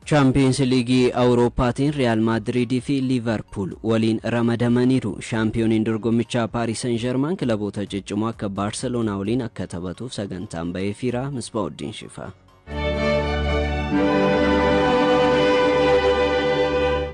Chaampiyoons Liigii Awurooppaatiin Riyaal Maadriidii fi Liivarpuul waliin ramadamaniiru. Shaampiyooniin dorgommichaa Paaris San Jarmaan kilaboota ciccimoo akka Baarseloonaa waliin akka taphatuuf sagantaan ba'eefiira. Misbaa'uddin Shifaa.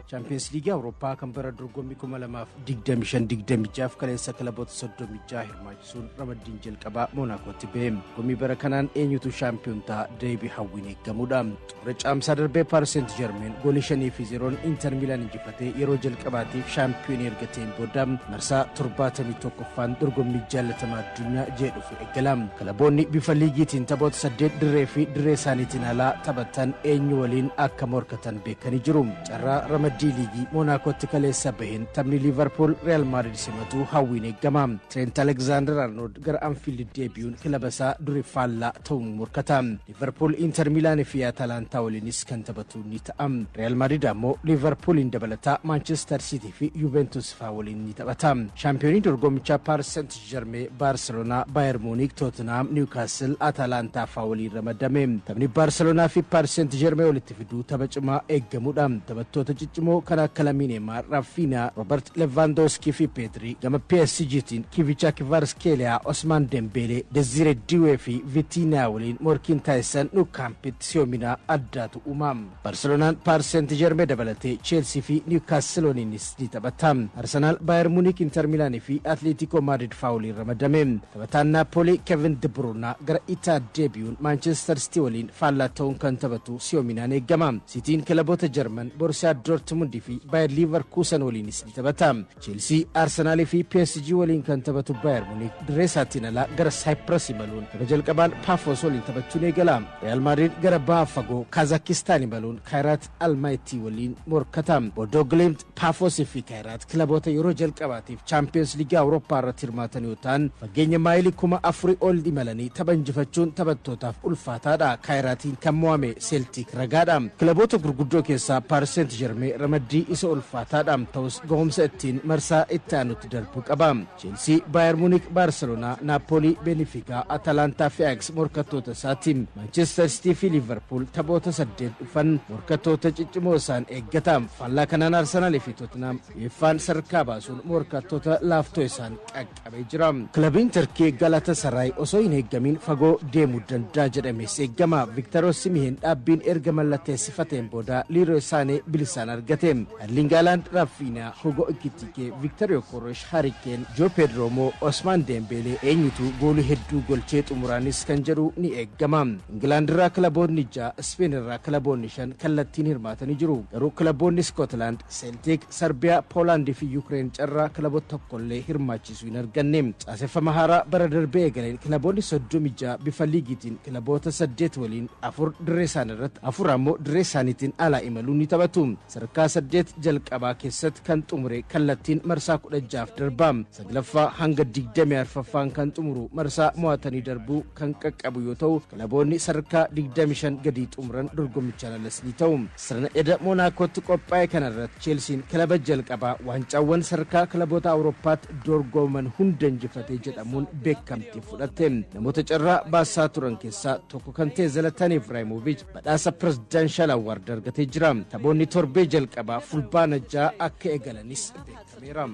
Chaampiyoons Liigii Awurooppaa kan bara dorgommii 2025-26 kaleessa kilaboota 36 hirmaachisuun ramaddiin jalqabaa Monaakootti ba'e. Dorgommii bara kanaan eenyutu shaampiyoon ta'a deebii hawwiin eeggamudha. Xumura caamsaa darbee Paaris Seent Jarmeen goolii 5-0 Inter Miilaan injifatee yeroo jalqabaatiif shaampiyoonii ergateen booda marsaa 71ffaan dorgommii jaallatamaa addunyaa jedhuuf eegala. Kilaboonni bifa liigiitiin taphoota 8 dirree fi dirree isaaniitiin alaa taphatan eenyu waliin akka morkatan beekanii jiru. Carraa ramaddii liigii Monaakootti kaleessa baheen taphni Liivarpuul Real Maadrid simatu hawwiin eegama. Trent Alexander Arnold gara Anfield deebi'uun kilaba isaa durii faallaa ta'uun morkata. Liivarpuul Inter Miilaan fi Atalantaa waliinis kan taphatu ni ta'a. Real Maadrid ammoo Liivarpuuliin dabalataa Manchester City fi Juventus faa waliin ni taphata. Shaampiyoonii dorgommichaa Paris Saint Germain, Barcelona, Bayern Munich, Tottenham, Newcastle, Atalantaa faa waliin ramadame. Taphni Barcelonaa fi Paris Saint Germain walitti fiduu tapha cimaa eeggamudha. Taphattoota ciccimoo kan akka Lamine Yamal, Rafinha, Robert Lewandowski fi Pedri gama PSGtiin Kivicha Kvaratskhelia, Osman Dembele, Desire Doué fi Vitinha waliin morkiin taasisan Nou Campitti si'oomina addaatu uumama. Barcelonaan Paris Saint Germain dabalatee Chelsea fi Newcastle waliinis ni taphata. Arsenal, Bayern Munich, Inter Milan fi Atletico Madrid faa waliin ramadame. Taphataan Napoli Kevin De Bruyne gara Etihad deebi'uun Manchester City waliin faallaa ta'uun kan taphatu si'oominaan eegama. Sitiin kilaboota Jarman Borussia Dortmund fi Bayer Leverkusen waliinis ni taphata. Chelsea, Arsenal fi PSG waliin kan taphatu Bayern Munich dirree isaatiin alaa gara Cyprus imaluun tapha jalqabaan Pafos waliin taphachuun eegala. Real Madrid gara baha fagoo Kazaakistaan imaluun Kairat Almaty waliin morkata. Bodo Glimt, Pafos fi Kairat kilaboota yeroo jalqabaatiif Champions League Awurooppaa irratti hirmaatan yoo ta'an, fageenya maayilii 4000 ol imalanii tapha injifachuun taphattootaaf ulfaataadha. Kairaatiin kan mo'ame Celtic ragaadha. Kilaboota gurguddoo keessaa Paris Saint Germain ramaddii isa ulfaataadha. Ta'us ga'umsa ittiin marsaa itti aanutti darbuu qaba. Chelsea, Bayern Munich, Barcelona, Napoli, Benfica, Atalanta fi Ajax morkattoota isaati. Manchester City fi Liverpool taphoota 8 dhufan morkattoota ciccimoo isaan eeggata. Faallaa kanaan Arsenal fi Tottenham UEFA'n sadarkaa baasuun morkattoota laaftoo isaan qaqqabee jira. Kilabiin Turkii Galatasaray osoo hin eeggamin fagoo deemuu danda'a jedhamees eeggama. Victor Osimhen dhaabbiin erga mallatteessifateen booda Leroy Sané bilisaan argate. Erling Haaland, Rafinha, Hugo Ekitike, Victor Gyökeres, Harry Kane, Joe Pedro moo Osman Dembele eenyutu goolii hedduu golchee xumuraanis kan jedhu ni eeggama. Ingilaand irraa kilaboonni 6, Speen irraa kilaboonni 5 kallattiin hirmaatanii jiru. Garuu kilaboonni Scotland, Celtic, Sarbiyaa, Poolaandii fi Yuukireen carraa kilaboota tokkollee hirmaachisuu hin arganne. Caaseffama haaraa bara darbee eegaleen kilaboonni 36 bifa liigiitiin kilaboota 8 waliin 4 dirree isaanii irratti, 4 ammoo dirree isaaniitiin alaa imaluun ni taphatu. Sadarkaa 8 jalqabaa keessatti kan xumure kallattiin marsaa 16 darba. 9ffaa hanga 24ffaan kan xumuru marsaa mo'atanii darbuu kan qaqqabu yoo ta'u, kilaboonni sadarkaa 25 gadii xumuran dorgommichaan alas ni ta'u. Sirna eda Monaakootti qophaa'e kanarratti Cheelsiin kilaba jalqabaa waancaawwan sadarkaa kilaboota Awurooppaatti dorgoman hunda injifatee jedhamuun beekamtii fudhatte. Namoota carraa baasaa turan keessaa tokko kan ta'e Zlatan Ibrahimovic badhaasa Presidential Award argatee jira. Taphoonni torbee jalqabaa Fulbaana 6 akka eegalanis beekameera.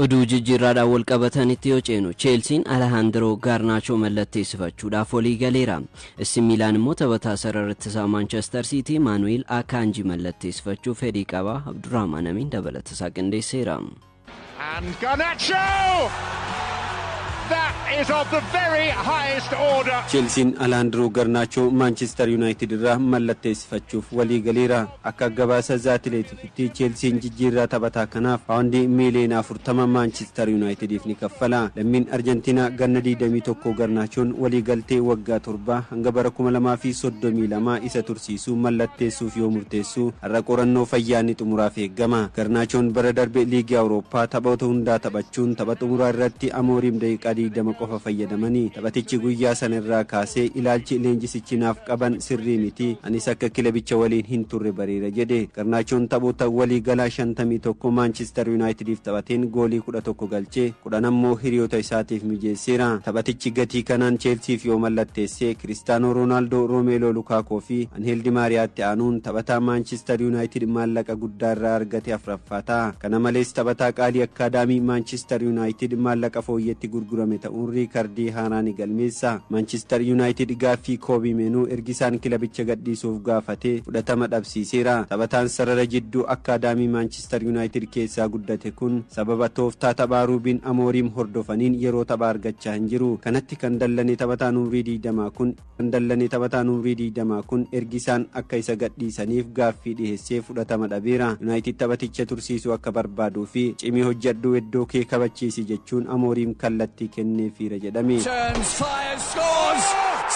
Oduu jijjiirraadhaan wal qabatanitti yoo ceenu, Cheelsiin Alejandro Garnaachoo mallatteessifachuudhaaf walii galeera. AC Miilaan immoo taphataa sarara ittisaa Manchester City Maanuel Akanji mallatteessifachuuf fedhii qaba. Abdurrahman Amin dabalata isaa qindeesseera. And Garnacho! That is of the very highest order. Cheelsiin Alejandro Garnaachoo Maanchister Yuunaayitid irraa mallatteessifachuuf walii galeera. Akka gabaasa The Athletikitti Cheelsiin jijjiirraa taphataa kanaaf paawundii miiliyoona 40 Maanchister Yuunaayitidiif ni kaffala. Lammiin Arjentiinaa ganna 21 Garnaachoon walii galtee waggaa 7 hanga bara 2032 isa tursiisuu mallatteessuuf yoo murteessu, har'a qorannoo fayyaa ni xumuraaf eeggama. Garnaachoon bara darbe liigii Awurooppaa taphoota hundaa taphachuun tapha xumuraa irratti Amooriim daqiiqaa 20 qofa fayyadamanii. Taphatichi guyyaa sana irraa kaasee ilaalchi leenjisichi naaf qaban sirrii miti, anis akka kilabicha waliin hin turre bareera jedhe. Garnaachoon taphoota walii galaa 51 Maanchister Yuunaayitediif taphateen goolii 11 galchee 10 ammoo hiriyoota isaatiif mijeesseera. Taphatichi gatii kanaan Cheelsiif yoo mallatteesse Kiristaanoo Roonaaldoo, Roomeeloo Lukaakoo fi Anheel Dimaariyaatti aanuun taphataa Maanchister Yuunaayitid maallaqa guddaa irraa argate afuraffaa ta'a. Kana malees taphataa qaalii akkaadaamii Maanchister Yuunaayitid maallaqa fooyyeetti gurgurame ta'uun riikardii haaraa ni galmeessa. Maanchister Yuunaayitid gaaffii Koobii Meenuu ergisaan kilabicha gadhiisuuf gaafate fudhatama dhabsiiseera. Taphataan sarara jidduu akkaadaamii Maanchister Yuunaayitid keessaa guddate kun sababa tooftaa taphaa Ruubiin Amooriim hordofaniin yeroo taphaa argachaa hin jiru. Kanatti kan dallane taphataan umrii 20 kun kan dallane taphataan umrii 20 kun ergisaan akka isa gadhiisaniif gaaffii dhiheessee fudhatama dhabeera. Yuunaayitid taphaticha tursiisuu akka barbaaduu fi cimii hojjedhuu iddoo kee kabachiisi jechuun Amooriim kallattii kenneefiira jedhame. Turns, fires, scores!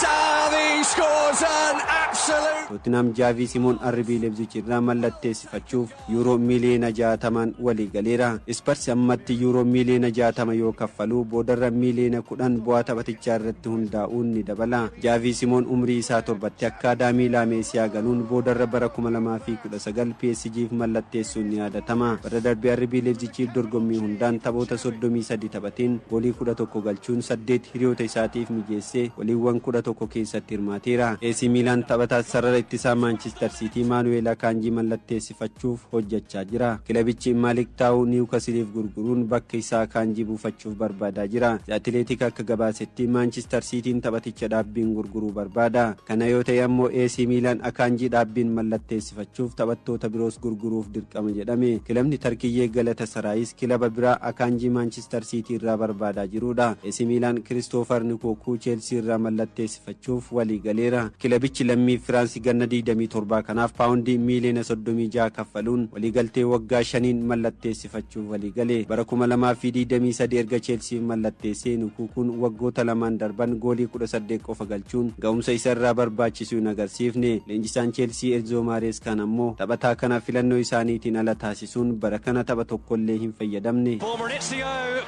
Xavi scores an absolute. Tottenham Jaavii Simoon RB Leipzig irraa mallatteessifachuuf yuuroo miiliyoona 60 walii galeera. Spurs ammatti yuuroo miiliyoona 60 yoo kaffalu boodarra miiliyoona 10 bu'aa taphatichaa irratti hundaa'uun ni dabala. Jaavii Simoon umrii isaa 7tti akkaadaamii Laameesiyaa galuun boodarra bara 2019 PSGf mallatteessuun ni yaadatama. Bara darbe RB Leipzigiif dorgommii hundaan taphoota 33 taphateen goolii 11 galchuun 8 hiriyoota isaatiif mijeessee goliiwwan 11 keessatti hirmaateera. AC Milan taphataa sarara ittisaa Maanchister Siitii Maanuweel Akaanjii mallatteessifachuuf hojjechaa jira. Kilabichi Maalik Taa'uu Niwukasiliif gurguruun bakka isaa Akaanjii buufachuuf barbaadaa jira. Atileetik akka gabaasetti Maanchister Siitiin taphaticha dhaabbiin gurguruu barbaada. Kana yoo ta'e ammoo AC Milan Akaanjii dhaabbiin mallatteessifachuuf taphattoota biroos gurguruuf dirqama jedhame. Kilabni Tarkiyyee Galatasaray kilaba biraa Akaanjii Maanchister Siitii irraa barbaadaa jirudha. AC Milan Kiristoofer Nkookuu Cheelsii irraa mallatteessifachuuf walii galeera. Kilabichi lammii Firaansi ganna 27 kanaaf paawundii miiliyoona 36 kaffaluun waliigaltee waggaa 5 mallatteessifachuuf waliigale. Bara 2023 erga Cheelsiif mallatteessee Nkukuun waggoota lamaan darban goolii 18 qofa galchuun ga'umsa isa irraa barbaachisu hin agarsiifne. Leenjisaan Cheelsii Enzo Mareskaan ammoo taphataa kana filannoo isaaniitiin ala taasisuun bara kana tapha tokkollee hin fayyadamne. For Maurizio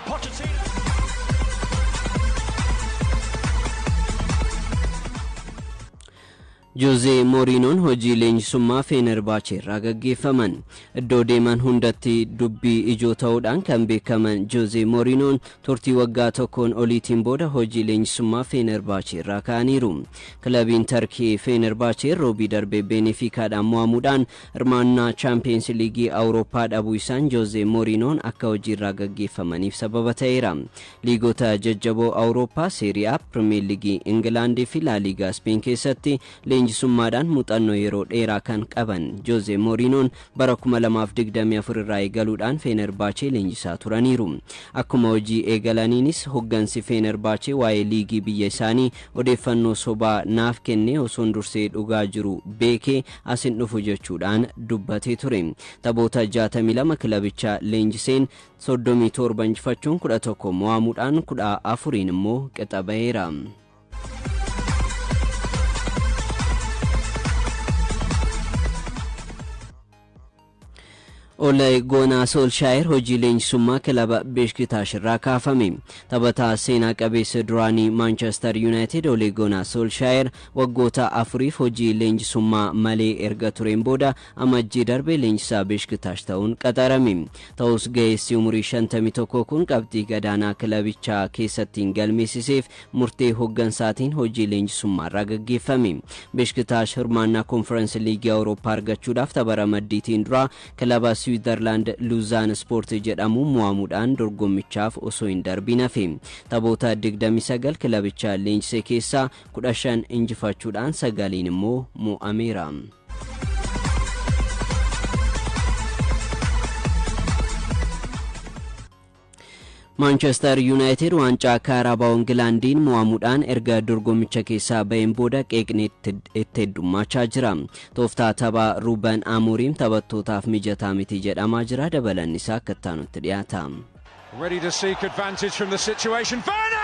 Pochettino. Jose Mourinhoon hojii leenjisummaa Fenerbahce irraa gaggeeffaman. Iddoo deeman hundatti dubbii ijoo ta'uudhaan kan beekaman Jose Mourinhoon turtii waggaa tokkoon oliitiin booda hojii leenjisummaa Fenerbahce irraa ka'aniiru. Kilabiin Tarkii Fenerbahce roobii darbee Benficaadhaan mo'amuudhaan hirmaannaa Chaampiyeens Liigii Awurooppaa dhabuu isaan Jose Mourinhoon akka hojii irraa gaggeeffamaniif sababa ta'eera. Liigota jajjaboo Awurooppaa Serie A, Pirimeer Liigii Ingilaandii fi La Ligaa Speen keessatti leenjisummaadhaan muuxannoo yeroo dheeraa kan qaban Jose Mourinhoon bara 2024 irraa eegaluudhaan Fenerbahce leenjisaa turaniiru. Akkuma hojii eegalaniinis hoggansi Fenerbahce waa'ee liigii biyya isaanii odeeffannoo sobaa naaf kennee osoon dursee dhugaa jiru beekee asin dhufu jechuudhaan dubbatee ture. Taphoota 62 kilabichaa leenjiseen 37 injifachuun 11 mo'amuudhaan 14 immoo qixa ba'eera. Ole Gunnar Solskjaer hojii leenjisummaa kilaba Beşiktaş irraa kaafame. Taphataa seenaa qabeessa duraanii Manchester United Ole Gunnar Solskjaer waggoota afuriif hojii leenjisummaa malee erga tureen booda amajjii darbe leenjisaa Beşiktaş ta'uun qaxarame. Ta'us ga'eessi umurii 51 kun qabxii gadaanaa kilabichaa keessatti hin galmeessiseef murtee hoggansaatiin hojii leenjisummaa irraa gaggeeffame. Beşiktaş hirmaannaa konferensi liigii Awurooppaa argachuudhaaf tapha ramaddiitiin dura kilaba Switzerland Luzaan Sport jedhamu mo'amuudhaan dorgommichaaf osoo hin darbin hafe. Taphoota 29 kilabichaa leenjise keessaa 15 injifachuudhaan 9 immoo mo'ameera. Manchester United waancaa Kaarabaa'oo Ingilaandiin mo'amuudhaan erga dorgommicha keessaa ba'een booda qeeqni itti heddummachaa jira. Tooftaa taphaa Ruben Amorim taphattootaaf mijataa miti jedhamaa jira. Dabalanni isaa akka itti aanutti dhiyaata. Ready to seek advantage from the situation. Vernon!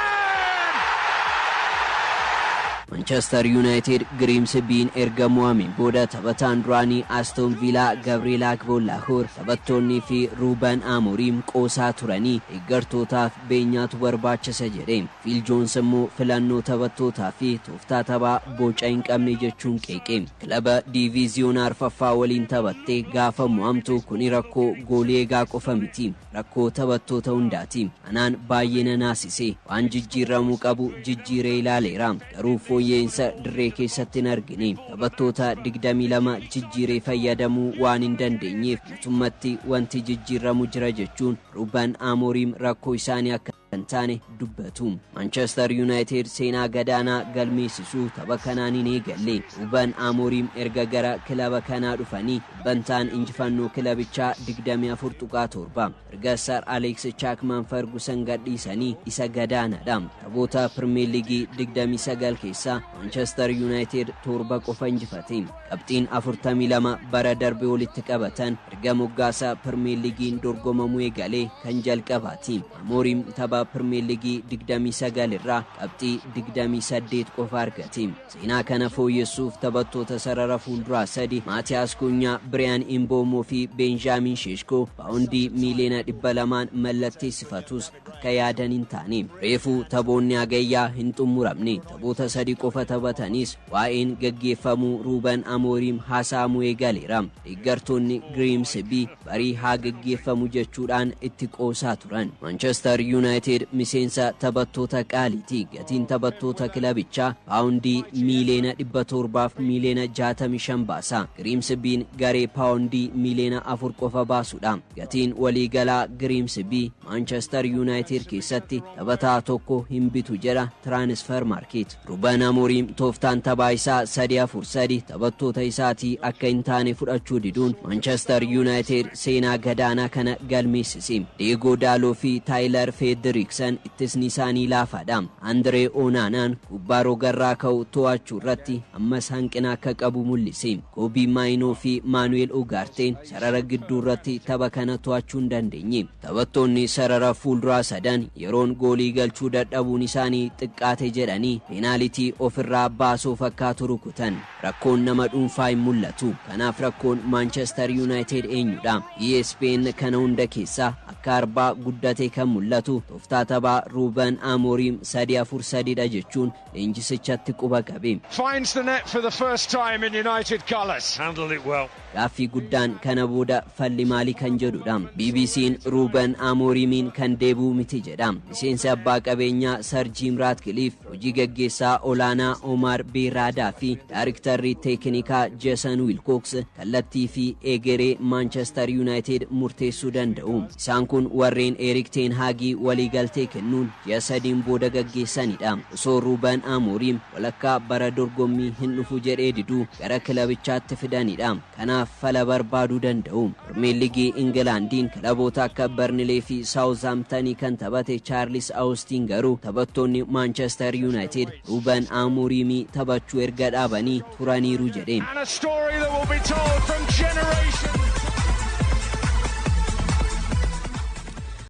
Manchester United Grimsby'n erga mo'ameen booda taphataan duraanii Aston Villa Gabriel Agbonlahor taphattoonnii fi Ruben Amorim qoosaa turanii deeggartootaaf beenyaatu barbaachisa jedhe. Phil Jones immoo filannoo taphattootaa fi tooftaa taphaa boca hin qabne jechuun qeeqe. Kilaba diiviiziyoona arfaffaa waliin taphattee gaafa mo'amtu kuni rakkoo goolii eegaa qofa miti. Rakkoo taphattoota hundaati. Anaan baay'ee na naasise. Waan jijjiiramuu qabu jijjiiree ilaaleera. Garuu fooyya'insa dirree keessatti hin argine. Taphattoota 22 jijjiiree fayyadamuu waan hin dandeenyeef guutummatti wanti jijjiiramu jira jechuun Ruben Amorim rakkoo isaanii akka hin taane dubbatu. Manchester United seenaa gadaanaa galmeessisuu tapha kanaan hin eegalle. Ruben Amorim erga gara kilaba kanaa dhufanii dhibbantaan injifannoo kilabichaa 24.7. Erga Sir Alex Chapman Ferguson gadhiisanii isa gadaanaadha. Taphoota Premier League 29 keessaa Manchester United 7 qofa injifate. Qabxiin 42 bara darbe walitti qabatan erga moggaasa Premier League'n dorgomamuu eegalee kan jalqabaati. Amorim tapha Premier League 29 irraa qabxii 28 qofa argate. Seenaa kana fooyyessuuf taphattoota sarara fuulduraa sadi Maatiyaas Kunyaa, Biriyaan Imboomoo fi Beenjaamin Sheeshkoo paawundii miiliyoona 200 mallatteessifatus akka yaadan hin taane. Reefuu taphoonni hagayyaa hin xumuramne. Taphoota sadi qofa taphatanis waa'een gaggeeffamuu Ruben Amorim haasa'amuu eegaleera. Deeggartoonni Grimsby barii haa gaggeeffamu jechuudhaan itti qoosaa turan. Manchester United miseensa taphattoota qaaliiti. Gatiin taphattoota kilabichaa paawundii miiliyoona 700 miiliyoona 65 baasa. Grimsby'n garee paawundii miiliyoona 4 qofa baasudha. Gatiin waliigalaa Grimsby Manchester United keessatti taphataa tokko hin bitu jedha Transfer Market. Ruben Amorim tooftaan taphaa isaa 3-4-3 taphattoota isaatii akka hin taane fudhachuu diduun Manchester United seenaa gadaanaa kana galmeessise. Diego Dalot fi Tyler Frederiksen ittisni isaanii laafaadha. Andree Onaanaan kubbaa rogarraa ka'u to'achuu irratti ammas hanqina akka qabu mul'ise. Kobii Maayinoo fi Maanuel Ugaarteen sarara gidduu irratti tapha kana to'achuu hin dandeenye. Taphattoonni sarara fuulduraa sadan yeroon goolii galchuu dadhabuun isaanii xiqqaate jedhanii peenaalitii ofirraa baasuu fakkaatu rukutan. Rakkoon nama dhuunfaa hin mul'atu. Kanaaf rakkoon Manchester United eenyudha? ESPN kana hunda keessaa akka arbaa guddatee kan mul'atu tooftaa taphaa Ruben Amorim 3-4-3dha jechuun leenjisichatti quba qabe. Finds the net for the first time in United colours. Handled it well. Gaaffii guddaan kana booda falli maalii kan jedhudha. BBC'n Ruben Amorimiin kan deebi'u miti jedha. Miseensi abbaa qabeenyaa Sir Jim Ratcliffe, hojii gaggeessaa olaanaa Omar Berrada fi daariktarri teeknikaa Jason Wilcox kallattii fi egeree Manchester United murteessuu danda'u. Isaan kun warreen Erik ten Hagii waliigaltee kennuun ji'a sadiin booda gaggeessanidha. Osoo Ruben Amorim walakkaa bara dorgommii hin dhufu jedhee diduu gara kilabichaatti fidanidha. Kanaaf fala barbaaduu danda'u. Premier League Ingilaandiin kilaboota akka Burnley fi Southampton kan taphate Charles Austin garuu taphattoonni Manchester United Ruben Amorimii taphachuu erga dhaabanii turaniiru jedhe. And a story that will be told from